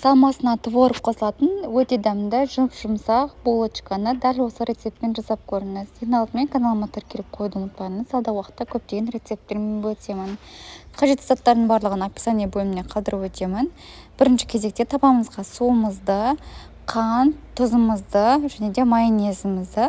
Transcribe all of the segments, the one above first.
Салмасына творог қосылатын өте дәмді, жұп-жұмсақ булочканы дәл осы рецептпен жасап көріңіз. Ең алдымен каналыма тіркеліп қоюды ұмытпаңыз. Алдағы уақытта көптеген рецепттермен бөлісемін. Қажетті заттардың барлығын описание бөліміне қалдырып өтемін. Бірінші кезекте табамызға суымызды, қант, тұзымызды және де майонезімізді,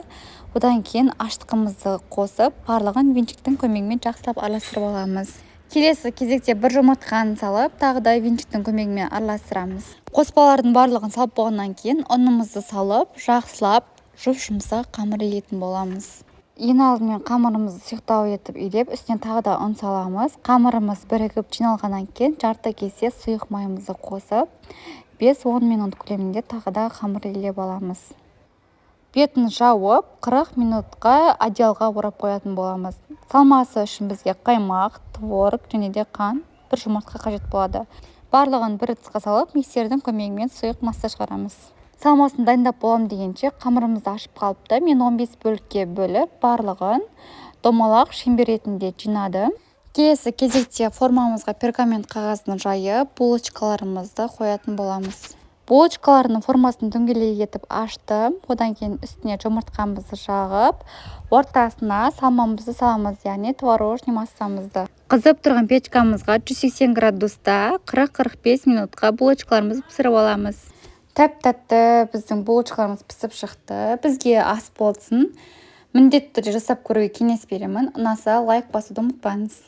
одан кейін ашытқымызды қосып, барлығын венчиктің көмегімен жақсылап араластырып аламыз. Келесі кезекте бір жұмыртқаны салып, тағы да венчиктің көмегімен араластырамыз. Қоспалардың барлығын салып болғаннан кейін ұнымызды салып, жақсылап жұп-жұмсақ қамыр илейтін боламыз. Ең алдымен қамырымызды сұйықтау етіп илеп, үстіне тағы да ұн саламыз. Қамырымыз бірігіп жиналғаннан кейін жарты кесе сұйық майымызды қосып, 5-10 минут көлемінде тағы да қамыр илеп аламыз. Бетін жауып, 40 минутқа одеялға орап қоятын боламыз. Салмасы үшін бізге қаймақ, творог және де қант, бір жұмыртқа қажет болады. Барлығын бір ыдысқа салып, миксердің көмегімен сұйық масса шығарамыз. Салмасын дайындап болам дегенше қамырымызды ашып қалыпты. Мен 15 бөлікке бөліп, барлығын домалақ шеңбер ретінде жинадым. Келесі кезекте формамызға пергамент қағазын жайып, булочкаларымызды қоятын боламыз. Булочкалардың формасын дөңгелек етіп аштым. Одан кейін үстіне жұмыртқамызды жағып, ортасына салмамызды саламыз, яғни творожный массамызды. Қызып тұрған печкамызға 180 градуста 40-45 минутқа булочкаларымызды пісіріп аламыз. Тәп-тәтті біздің булочкаларымыз пісіп шықты. Бізге ас болсын. Міндетті түрде жасап көруге кеңес беремін. Ұнаса, лайк басуды ұмытпаңыз.